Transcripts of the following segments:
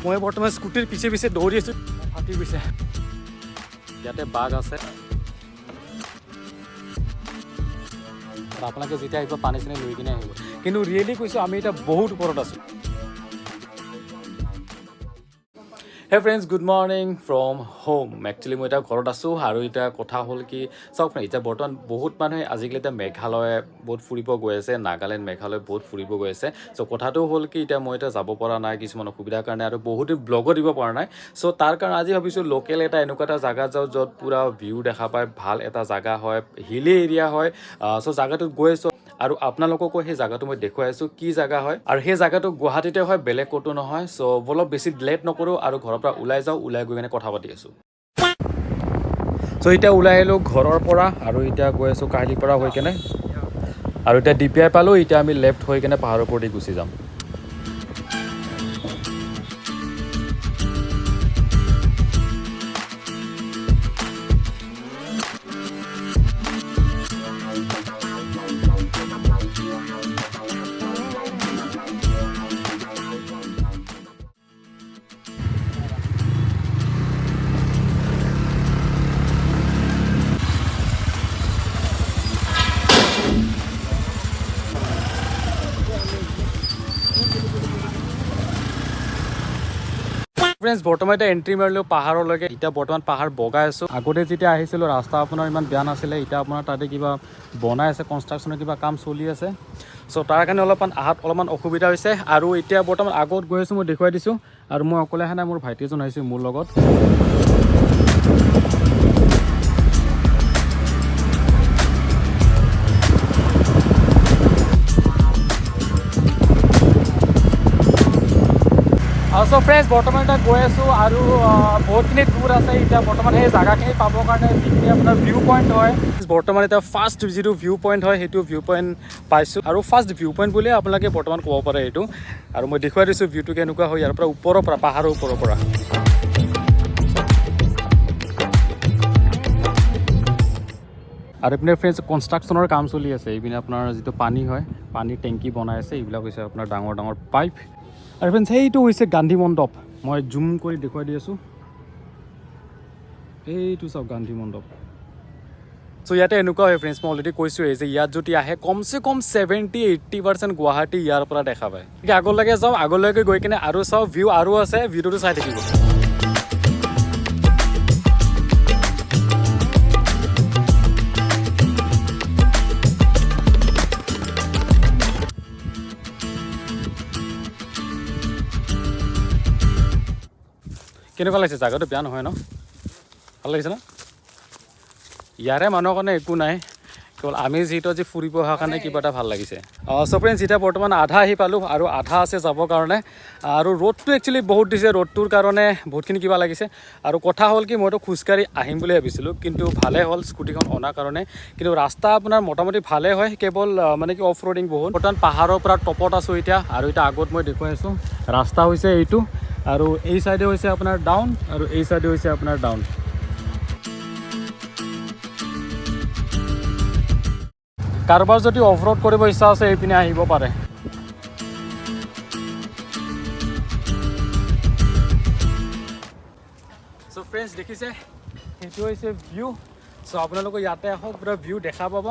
মই বৰ্তমান স্কুটিৰ পিছে পিছে দৌৰি আছোঁ, ফাটি গৈছে। ইয়াতে বাঘ আছে। আৰু আপোনালোকে যেতিয়া আহিব, পানী চানী লৈ কিনে আহিব। কিন্তু ৰিয়েলি কৈছোঁ, আমি এতিয়া বহুত ওপৰত আছোঁ। Hey friends, good morning from home. Actually মই এতিয়া ঘৰত আছোঁ আৰু এতিয়া কথা হ'ল কি, চাওক না, এতিয়া বৰ্তমান বহুত মানুহে আজিকালি এতিয়া মেঘালয় বহুত ফুৰিব গৈ আছে, নাগালেণ্ড, মেঘালয় বহুত ফুৰিব গৈ আছে। চ' কথাটো হ'ল কি, এতিয়া মই এতিয়া যাব পৰা নাই কিছুমান অসুবিধাৰ কাৰণে আৰু বহুত দিন ব্লগো দিব পৰা নাই। চ' তাৰ কাৰণে আজি ভাবিছোঁ লোকেল এটা এনেকুৱা এটা জেগাত যাওঁ য'ত পূৰা ভিউ দেখা পায়, ভাল এটা জেগা হয়, হিলি এৰিয়া হয়। চ' জেগাটোত গৈ আছোঁ আৰু আপোনালোককো সেই জেগাটো মই দেখুৱাই আছোঁ কি জেগা হয়। আৰু সেই জেগাটো গুৱাহাটীতে হয়, বেলেগ ক'তো নহয়। চ' বলক, বেছি লেট নকৰোঁ আৰু ঘৰৰ পৰা ওলাই যাওঁ। ওলাই গৈ কিনে কথা পাতি আছোঁ। চ' এতিয়া ওলাই আহিলোঁ ঘৰৰ পৰা আৰু এতিয়া গৈ আছোঁ কাহিলীপাৰা হৈ কেনে আৰু এতিয়া ডি পি আই পালোঁ। এতিয়া আমি লেফ্ট হৈ কেনে পাহাৰৰ ওপৰদি গুচি যাম। ফ্ৰেণ্ডছ, বৰ্তমান এতিয়া এণ্ট্ৰি মাৰিলোঁ পাহাৰলৈকে। এতিয়া বৰ্তমান পাহাৰ বগাই আছোঁ। আগতে যেতিয়া আহিছিলোঁ, ৰাস্তা আপোনাৰ ইমান বেয়া নাছিলে। এতিয়া আপোনাৰ তাতে কিবা বনাই আছে, কনষ্ট্ৰাকশ্যনৰ কিবা কাম চলি আছে। চ' তাৰ কাৰণে অলপমান অহাত অলপমান অসুবিধা হৈছে। আৰু এতিয়া বৰ্তমান আগত গৈ আছোঁ, মই দেখুৱাই দিছোঁ। আৰু মই অকলে অহা নাই, মোৰ ভাইটি এজন আহিছে মোৰ লগত। চ' ফ্ৰেণ্ডছ, বৰ্তমান এতিয়া গৈ আছোঁ আৰু বহুতখিনি দূৰ আছে। এতিয়া বৰ্তমান সেই জেগাখিনি পাবৰ কাৰণে যিখিনি আপোনাৰ ভিউ পইণ্ট হয়, বৰ্তমান এতিয়া ফাৰ্ষ্ট যিটো ভিউ পইণ্ট হয়, সেইটো ভিউ পইণ্ট পাইছোঁ। আৰু ফাৰ্ষ্ট ভিউ পইণ্ট বুলিয়ে আপোনালোকে বৰ্তমান ক'ব পাৰে এইটো। আৰু মই দেখুৱাই দিছোঁ ভিউটো কেনেকুৱা হয় ইয়াৰ পৰা, ওপৰৰ পৰা, পাহাৰৰ ওপৰৰ পৰা। আৰু এইপিনে ফ্ৰেণ্ডছ, কনষ্ট্ৰাকশ্যনৰ কাম চলি আছে। এইপিনে আপোনাৰ যিটো পানী হয়, পানীৰ টেংকি বনাই আছে। এইবিলাক হৈছে আপোনাৰ ডাঙৰ ডাঙৰ পাইপ। আৰু ফ্ৰেণ্ডছ, সেইটো হৈছে গান্ধী মণ্ডপ। মই জুম কৰি দেখুৱাই দি আছোঁ। এইটো চাওক, গান্ধী মণ্ডপ। চ' ইয়াতে এনেকুৱা হয় ফ্ৰেণ্ডছ, মই অলৰেডি কৈছোঁৱেই যে ইয়াত যদি আহে, কমচে কম 70-80% গুৱাহাটী ইয়াৰ পৰা দেখা পায়। গতিকে আগলৈকে যাওঁ, আগলৈকে গৈ কিনে আৰু চাওঁ, ভিউ আৰু আছে, ভিডিঅ'টো চাই থাকিব। কেনেকুৱা লাগিছে জেগাটো? বেয়া নহয় ন? ভাল লাগিছে ন? ইয়াৰে মানুহৰ কাৰণে একো নাই, কেৱল আমি যিহেতু আজি ফুৰিব অহাৰ কাৰণে কিবা এটা ভাল লাগিছে। চ' ফ্ৰেণ্ডছ, এতিয়া বৰ্তমান আধা আহি পালোঁ আৰু আধা আছে যাবৰ কাৰণে। আৰু ৰ'দটো একচুৱেলি বহুত দিছে, ৰ'দটোৰ কাৰণে বহুতখিনি কিবা লাগিছে। আৰু কথা হ'ল কি, মইতো খোজকাঢ়ি আহিম বুলি ভাবিছিলোঁ, কিন্তু ভালে হ'ল স্কুটিখন অনাৰ কাৰণে। কিন্তু ৰাস্তা আপোনাৰ মোটামুটি ভালে হয়, কেৱল মানে কি অফ ৰ'ডিং বহুত। বৰ্তমান পাহাৰৰ পৰা টপত আছোঁ এতিয়া। আৰু এতিয়া আগত মই দেখুৱাই আছোঁ, ৰাস্তা হৈছে এইটো আৰু এই চাইডে হৈছে আপোনাৰ ডাউন আৰু এই চাইডে হৈছে আপোনাৰ ডাউন। কাৰোবাৰ যদি অফ ৰোড কৰিব ইচ্ছা আছে, এইপিনে আহিব পাৰে। চ' ফ্ৰেণ্ডছ, দেখিছে, সেইটো হৈছে ভিউ। চ' আপোনালোকে ইয়াতে আহক, পূৰা ভিউ দেখা পাব।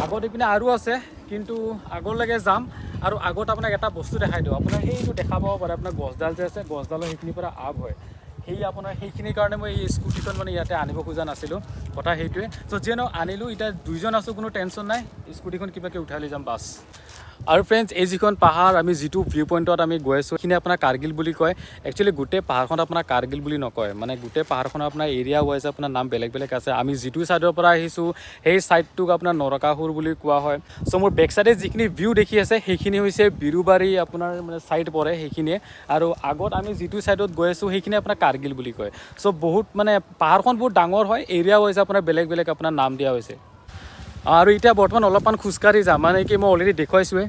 আগত এইপিনে আৰু আছে, কিন্তু আগলৈকে যাম আৰু আগত আপোনাক এটা বস্তু দেখাই দিওঁ। আপোনাৰ সেইটো দেখা পাব পাৰে, আপোনাৰ গছডাল যে আছে, গছডালৰ সেইখিনিৰ পৰা আপ হয়। সেই আপোনাৰ সেইখিনিৰ কাৰণে মই এই স্কুটিখন মানে ইয়াতে আনিব খোজা নাছিলোঁ, কথা সেইটোৱে। চ' যিয়ে নহওক, আনিলোঁ। এতিয়া দুইজন আছোঁ, কোনো টেনশ্যন নাই। স্কুটিখন কিবাকৈ উঠাই লৈ যাম, বাছ। আৰু ফ্ৰেণ্ডছ, এই যিখন পাহাৰ, আমি যিটো ভিউ পইণ্টত আমি গৈ আছোঁ, সেইখিনি আপোনাৰ কাৰ্গিল বুলি কয়। একচুৱেলি গোটেই পাহাৰখন আপোনাৰ কাৰ্গিল বুলি নকয়, মানে গোটেই পাহাৰখনৰ আপোনাৰ এৰিয়া ৱাইজ আপোনাৰ নাম বেলেগ বেলেগ আছে। আমি যিটো ছাইডৰ পৰা আহিছোঁ, সেই ছাইডটোক আপোনাৰ নৰকাসুৰ বুলি কোৱা হয়। চ' মোৰ বেক চাইডে যিখিনি ভিউ দেখি আছে, সেইখিনি হৈছে বিৰুবাৰী আপোনাৰ মানে ছাইড পৰে সেইখিনিয়ে। আৰু আগত আমি যিটো ছাইডত গৈ আছোঁ, সেইখিনি আপোনাৰ কাৰ্গিল বুলি কয়। চ' বহুত মানে পাহাৰখন বহুত ডাঙৰ হয়, এৰিয়া ৱাইজ আপোনাৰ বেলেগ বেলেগ আপোনাৰ নাম দিয়া হৈছে। আৰু এতিয়া বৰ্তমান অলপমান খোজকাঢ়ি যাম। মানে কি, মই অলৰেডি দেখুৱাইছোঁৱে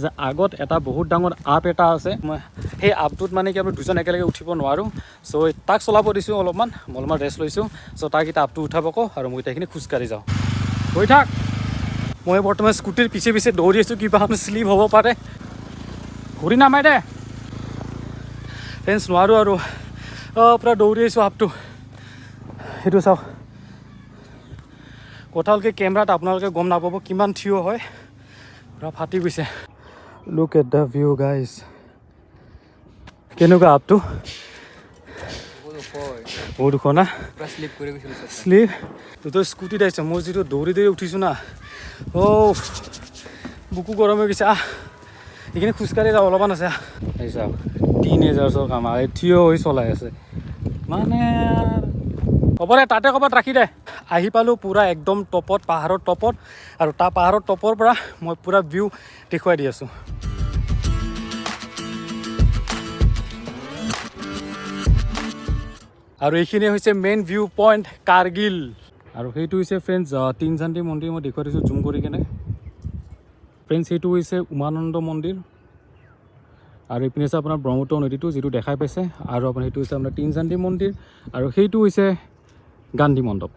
যে আগত এটা বহুত ডাঙৰ আপ এটা আছে। মই সেই আপটোত মানে কি আমি দুজন একেলগে উঠিব নোৱাৰোঁ। চ' তাক চলাব দিছোঁ অলপমান, মই অলপমান ৰেষ্ট লৈছোঁ। চ' তাক এতিয়া আপটো উঠাব কওঁ আৰু মই এতিয়া এইখিনি খোজকাঢ়ি যাওঁ। গৈ থাক। মই বৰ্তমান স্কুটিৰ পিছে পিছে দৌৰি আছোঁ, কিবা শ্লিপ হ'ব পাৰে। ঘূৰি নামাই দে। ফ্ৰেণ্ডছ, নোৱাৰোঁ আৰু। অঁ, পূৰা দৌৰি আহিছোঁ আপটো। সেইটো চাওক। কথা হ'ল কি, কেমেৰাত আপোনালোকে গম নাপাব কিমান থিয় হয়। পূৰা ফাটি গৈছে। Look at the view, guys. কেনেকুৱা আপটো? বহুত ওখ হয়। বহুত ওখ না? পুৰা শ্লিপ কৰি গৈছিলোঁ। শ্লিপ তই স্কুটিত আহিছ, মই যিটো দৌৰি দৌৰি উঠিছোঁ না, অ' বুকু গৰম হৈ গৈছে। আহ, এইখিনি খোজকাঢ়ি যাওঁ, অলপমান আছে। আহ, এই চাওক, টিনেজাৰ্ছৰ কাম আৰু থিয় হৈ চলাই আছে। মানে হ'ব দে, তাতে ক'ৰবাত ৰাখি দে। আহি পালোঁ পূৰা একদম টপত, পাহাৰৰ টপত। আৰু তাৰ পাহাৰৰ টপৰ পৰা মই পূৰা ভিউ দেখুৱাই দি আছোঁ। আৰু এইখিনি হৈছে মেইন ভিউ পইণ্ট কাৰ্গিল। আৰু সেইটো হৈছে ফ্ৰেণ্ডছ তিনচান্দি মন্দিৰ। মই দেখুৱাই দিছোঁ জুম কৰি কেনে। ফ্ৰেণ্ডছ, সেইটো হৈছে উমানন্দ মন্দিৰ। আৰু এইপিনে আছে আপোনাৰ ব্ৰহ্মপুত্ৰ নদীটো, যিটো দেখাই পাইছে। আৰু আপোনাৰ সেইটো হৈছে আপোনাৰ তিনচান্দি মন্দিৰ আৰু সেইটো হৈছে গান্ধী মণ্ডপ।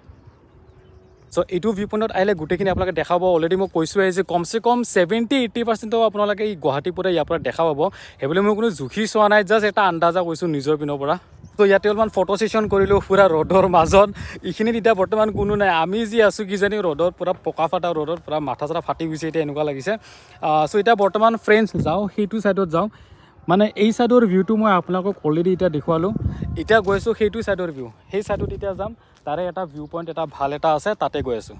চ' এইটো ভিউ পইণ্টত আহিলে গোটেইখিনি আপোনালোকে দেখাব। অলৰেডি মই কৈছোঁৱেই যে কমচে কম 70-80 পাৰ্চেণ্টো আপোনালোকে এই গুৱাহাটীৰ পৰা ইয়াৰ পৰা দেখা পাব। সেইবুলি মই কোনো জুখি চোৱা নাই, জাষ্ট এটা আন্দাজা কৈছোঁ নিজৰ পিনৰ পৰা। ত' ইয়াতে অলপমান ফটো ছেশ্যন কৰিলোঁ পূৰা ৰ'দৰ মাজত। এইখিনিত এতিয়া বৰ্তমান কোনো নাই, আমি যি আছোঁ কিজানি। ৰ'দত পূৰা পকা ফাটা ৰ'দত পূৰা মাথা চাথা ফাটি গৈছে এতিয়া, এনেকুৱা লাগিছে। চ' এতিয়া বৰ্তমান ফ্ৰেণ্ডছ যাওঁ, সেইটো ছাইডত যাওঁ। মানে এই ছাইডৰ ভিউটো মই আপোনালোকক অলৰেডি এতিয়া দেখুৱালোঁ। এতিয়া গৈছোঁ সেইটো ছাইডৰ ভিউ, সেই ছাইডত এতিয়া যাম। তাৰে এটা ভিউ পইণ্ট এটা ভাল এটা আছে, তাতে গৈ আছোঁ।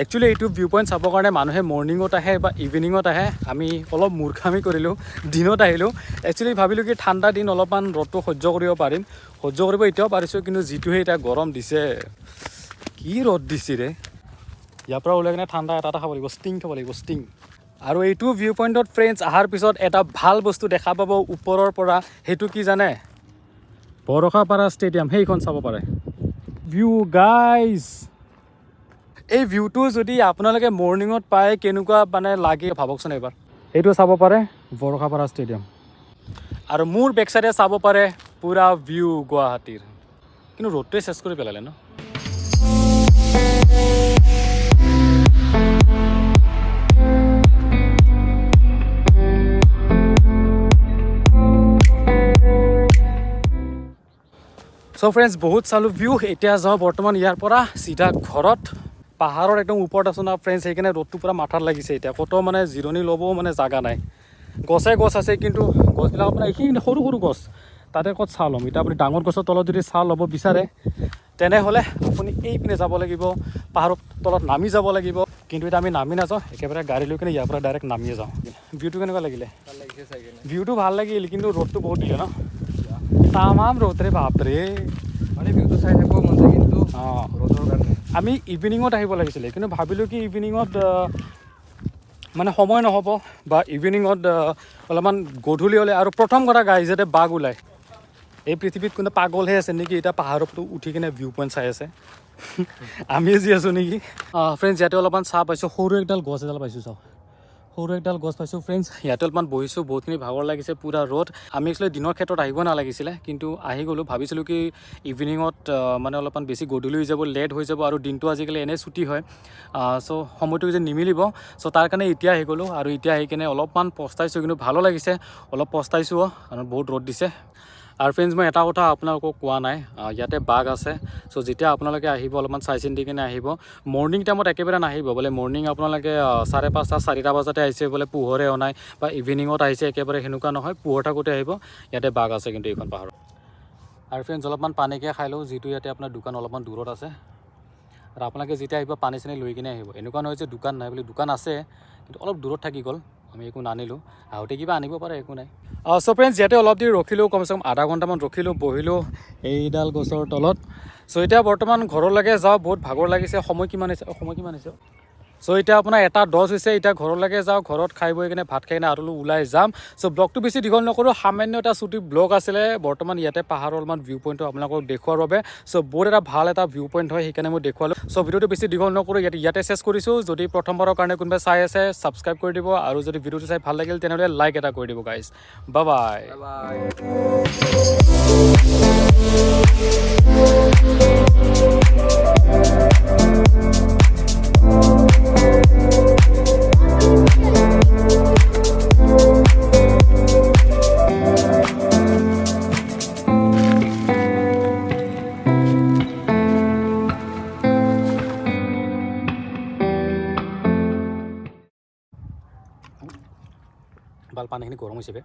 একচুৱেলি এইটো ভিউ পইণ্ট চাবৰ কাৰণে মানুহে মৰ্ণিঙত আহে বা ইভিনিঙত আহে। আমি অলপ মূৰ্খামি কৰিলোঁ, দিনত আহিলোঁ। একচুৱেলি ভাবিলোঁ কি ঠাণ্ডা দিন, অলপমান ৰ'দটো সহ্য কৰিব পাৰিম। সহ্য কৰিব এতিয়াও পাৰিছোঁ, কিন্তু যিটোহে এতিয়া গৰম দিছে, কি ৰ'দ দিছে ৰে! ইয়াৰ পৰা ওলাই কিনে ঠাণ্ডা এটা এটা খাব লাগিব, ষ্টিং খাব লাগিব, ষ্টিং। আৰু এইটো ভিউ পইণ্টত ফ্ৰেণ্ডছ অহাৰ পিছত এটা ভাল বস্তু দেখা পাব ওপৰৰ পৰা। সেইটো কি জানে? বৰষাপাৰা ষ্টেডিয়াম, সেইখন চাব পাৰে। ভিউ গাইজ, এই ভিউটো যদি আপোনালোকে মৰ্ণিঙত পায়, কেনেকুৱা মানে লাগে ভাবকচোন এবাৰ। সেইটো চাব পাৰে বৰষাপাৰা ষ্টেডিয়াম। আৰু মোৰ বেক চাইডে চাব পাৰে পূৰা ভিউ গুৱাহাটীৰ। কিন্তু ৰ'দটোৱে চেচ কৰি পেলালে ন। চ' ফ্ৰেণ্ডছ, বহুত চালোঁ ভিউ। এতিয়া যাওঁ বৰ্তমান ইয়াৰ পৰা চিধা ঘৰত। পাহাৰৰ একদম ওপৰত আছোঁ না ফ্ৰেণ্ডছ, সেইকাৰণে ৰ'দটো পূৰা মাথাত লাগিছে। এতিয়া ক'তো মানে জিৰণি ল'বও মানে জাগা নাই। গছে গছ আছে, কিন্তু গছবিলাক আপোনাৰ এইখিনি সৰু সৰু গছ, তাতে ক'ত ছাঁ ল'ম? এতিয়া আপুনি ডাঙৰ গছৰ তলত যদি ছাঁ ল'ব বিচাৰে, তেনেহ'লে আপুনি এইপিনে যাব লাগিব, পাহাৰৰ তলত নামি যাব লাগিব। কিন্তু এতিয়া আমি নামি নাযাওঁ, একেবাৰে গাড়ী লৈ কিনে ইয়াৰ পৰা ডাইৰেক্ট নামিয়ে যাওঁ। ভিউটো কেনেকুৱা লাগিলে? ভাল লাগিছে চাই কিনে। ভিউটো ভাল লাগিল, কিন্তু ৰ'দটো বহুত দিলে ন। তামাম ৰ'দ ৰে, বাপৰে! মানে ভিউটো চাই থাকিব মন যায়, কিন্তু ৰ'দৰ কাৰণে। আমি ইভিনিঙত আহিব লাগিছিলে, কিন্তু ভাবিলোঁ কি ইভিনিঙত মানে সময় নহ'ব বা ইভিনিঙত অলপমান গধূলি হ'লে। আৰু প্ৰথম কথা গাইজ, যাতে বাঘ ওলায়। এই পৃথিৱীত কোনো পাগলহে আছে নেকি, এতিয়া পাহাৰতো উঠি কিনে ভিউ পইণ্ট চাই আছে? আমিয়ে যি আছোঁ নেকি? ফ্ৰেণ্ডছ, ইয়াতে অলপমান ছাঁ পাইছোঁ। সৰু একডাল গছ এডাল পাইছোঁ, চাওক, সৰু একডাল গছ পাইছোঁ। ফ্ৰেণ্ডছ, ইয়াতে অলপমান বহিছোঁ। বহুতখিনি ভাগৰ লাগিছে, পূৰা ৰ'দ। আমি একচুৱেলি দিনৰ ক্ষেত্ৰত আহিব নালাগিছিলে, কিন্তু আহি গ'লোঁ। ভাবিছিলোঁ কি ইভিনিঙত মানে অলপমান বেছি গধূলি হৈ যাব, লেট হৈ যাব আৰু দিনটো আজিকালি এনেই ছুটি হয়, চ' সময়টো যে নিমিলিব। চ' তাৰ কাৰণে এতিয়া আহি গ'লোঁ। আৰু এতিয়া আহি কিনে অলপমান পস্তাইছোঁ, কিন্তু ভালো লাগিছে। অলপ পস্তাইছোঁও, কাৰণ বহুত ৰ'দ দিছে। আৰু ফ্ৰেণ্ডছ, মই এটা কথা আপোনালোকক কোৱা নাই, ইয়াতে বাঘ আছে। চ' যেতিয়া আপোনালোকে আহিব, অলপমান চাই চিন্তি কিনে আহিব। মৰ্ণিং টাইমত একেবাৰে নাহিব। বোলে মৰ্ণিং আপোনালোকে 5:30, 4টা বজাতে আহিছে, বোলে পোহৰে হোৱা নাই, বা ইভিনিঙত আহিছে, একেবাৰে সেনেকুৱা নহয়। পোহৰ থাকোঁতে আহিব। ইয়াতে বাঘ আছে কিন্তু এইখন পাহাৰত। আৰু ফ্ৰেণ্ডছ, অলপমান পানীকে খাই লওঁ, যিটো ইয়াতে আপোনাৰ দোকান অলপমান দূৰত আছে। আৰু আপোনালোকে যেতিয়া আহিব, পানী চানী লৈ কিনে আহিব। এনেকুৱা নহয় যে দোকান নাই বুলি, দোকান আছে, কিন্তু অলপ দূৰত থাকি গ'ল। আমি একো নানিলোঁ, আহোঁতে কিবা আনিব পাৰে, একো নাই। চ' ফ্ৰেণ্ডছ, ইয়াতে অলপ দেৰি ৰখিলোঁ, কমচে কম আধা ঘণ্টামান ৰখিলোঁ, বহিলোঁ এইডাল গছৰ তলত। চ' এতিয়া বৰ্তমান ঘৰলৈকে যাওঁ, বহুত ভাগৰ লাগিছে। সময় কিমান হৈছে? সময় কিমান হৈছে? চ' এতিয়া আপোনাৰ 1:10 হৈছে। এতিয়া ঘৰলৈকে যাওঁ, ঘৰত খাই বৈ কিনে, ভাত খাই কিনে আৰু ওলাই যাম। চ' ব্লগটো বেছি দীঘল নকৰোঁ, সামান্য এটা চুটি ব্লগ আছিলে। বৰ্তমান ইয়াতে পাহাৰৰ অলপমান ভিউ পইণ্টটো আপোনালোকক দেখুওৱাৰ বাবে। চ' বহুত এটা ভাল এটা ভিউ পইণ্ট হয়, সেইকাৰণে মই দেখুৱালোঁ। চ' ভিডিঅ'টো বেছি দীঘল নকৰোঁ, ইয়াতে শেষ কৰিছোঁ। যদি প্ৰথমবাৰৰ কাৰণে কোনোবাই চাই আছে, ছাবস্ক্ৰাইব কৰি দিব। আৰু যদি ভিডিঅ'টো চাই ভাল লাগিল, তেনেহ'লে লাইক এটা কৰি দিব। গাইজ, বাই। বাই। বাই। ভাল, পানীখিনি গৰম হৈছে বে।